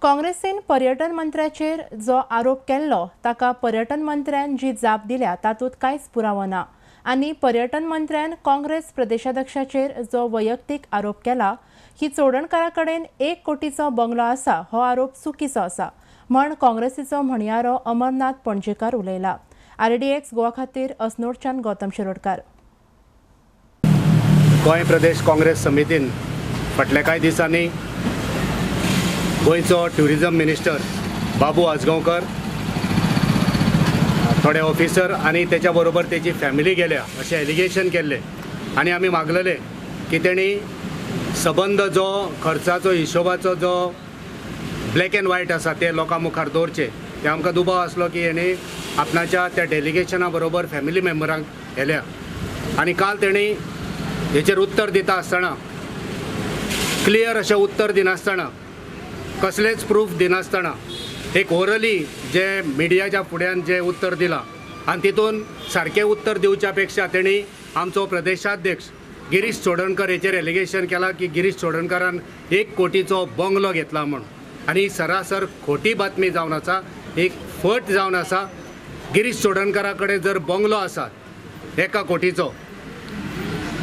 काँग्रेसीन पर्यटन मंत्र्याचेर जो आरोप केल्लो ताका पर्यटन मंत्र्यान जी जाप दिल्या तातूंत कांयच पुरावो ना आनी पर्यटन मंत्र्यान काँग्रेस प्रदेशाध्यक्षाचेर जो वैयक्तीक आरोप केला की चोडणकारा कडेन 1 कोटीचो बंगलो आसा हो आरोप चुकीचो आसा म्हण काँग्रेसीचो म्हणयारो अमरनाथ पणजेकार उलयला। आरडीएक्स गोवा खातीर अस्नोडच्यान गौतम शिरोडकार। गोंय प्रदेश काँग्रेस समितीन फाटल्या कांय दिसांनी गोंयचो ट्युरिजम मिनिस्टर बाबू आजगांवकर, थोडे ऑफिसर आनी तेच्या बरोबर तेची फॅमिली गेल्या अशें एलिगेशन केल्लें आनी आमी मागलेले की तेणी सबंद जो खर्चाचो हिशोबाचो जो ब्लॅक एंड व्हायट आसा ते लोकां मुखार दवरचे। ते आमकां दुबाव आसलो की हेणी आपणाच्या त्या डेलिगेशना बरोबर फॅमिली मेंबरांक व्हेल्या आनी काल तेणी हेचेर उत्तर दिता आसतना क्लियर अशें उत्तर दिनासतना, कसलेंच प्रूफ दिनासतना एक ओरली जे मिडियाच्या फुड्यान जे उत्तर दिलां आनी तितून सारकें उत्तर दिवच्या पेक्षा तेणी आमचो प्रदेशाध्यक्ष गिरीश चोडणकर हेचेर एलिगेशन केलां की गिरीश चोडणकरान 1 कोटीचो बंगलो घेतला म्हूण आनी सरासर खोटी बातमी जावन आसा, एक फट जावन आसा। गिरीश चोडणकरा कडेन जर बंगलो आसा 1 कोटीचो,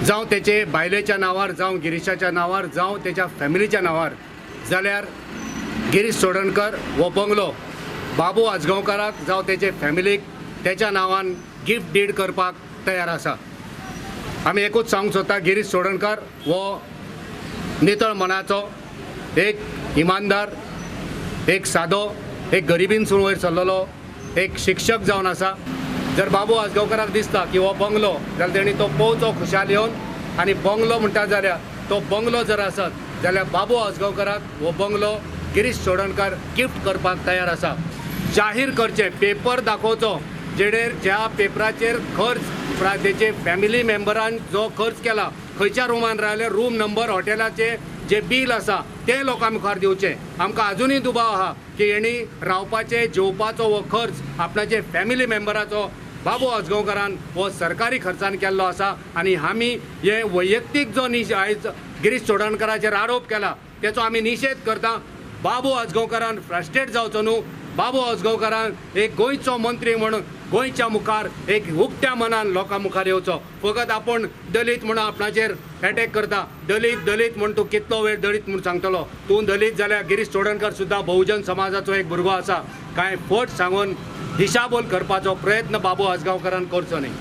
जावं तेचे बायलेच्या नांवार, जावं गिरीशाच्या नांवार, जावं तेच्या फॅमिलीच्या नांवार, जाल्यार गिरीश चोडणकर हो बंगलो बाबू आजगांवकाराक जावं तेचे फॅमिलीक तेच्या नांवान गिफ्ट did करपाक तयार आसा। आमी एकूच सांगूंक सोदता, गिरीश चोडणकर हो नितळ मनाचो एक इमानदार, एक सादो, एक गरिबीनसून वयर सरलेलो एक शिक्षक जावन आसा। जर बाबू आजगांवकाराक दिसता की हो बंगलो जाल्यार तेणी तो पोवचो खुशाल येवन आनी बंगलो म्हणटा जाल्यार तो बंगलो जर आसत जाल्यार बाबू आजगांवकाराक हो बंगलो गिरीश चोडणकर गिफ्ट करपाक तयार आसा। जाहीर करचें, पेपर दाखोवचो जेणेर ज्या पेपराचेर खर्च तेचे फॅमिली मेंबरान जो खर्च केला, खंयच्या रुमान रावले, रूम नंबर, हॉटेलाचे जे बील आसा तें लोकां मुखार दिवचें। आमकां आजुनूय दुबाव आहा की हेणी रावपाचे जेवपाचो हो खर्च आपणाचे फॅमिली मेंबराचो बाबू आजगांवकारान हो सरकारी खर्चान केल्लो आसा आनी आमी हे वैयक्तीक जो आयज गिरीश चोडणकराचेर आरोप केला तेचो आमी निशेध करता। बाबू आजगांवकारान फ्रस्ट्रेट जावचो न्हू। बाबू आजगांवकारान एक गोंयचो मंत्री म्हणून गोंयच्या मुखार एक उक्त्या मनान लोकां मुखार येवचो। फकत आपूण दलीत म्हणून आपणाचेर एटॅक करता, दलीत दलीत म्हूण तूं कितलो वेळ दलीत म्हूण सांगतलो? तूं दलीत जाल्यार गिरीश चोडणकर सुद्दां बहुजन समाजाचो एक भुरगो आसा। कांय फट सांगून दिशाभूल करपाचो प्रयत्न बाबू आजगांवकारान करचो न्ही।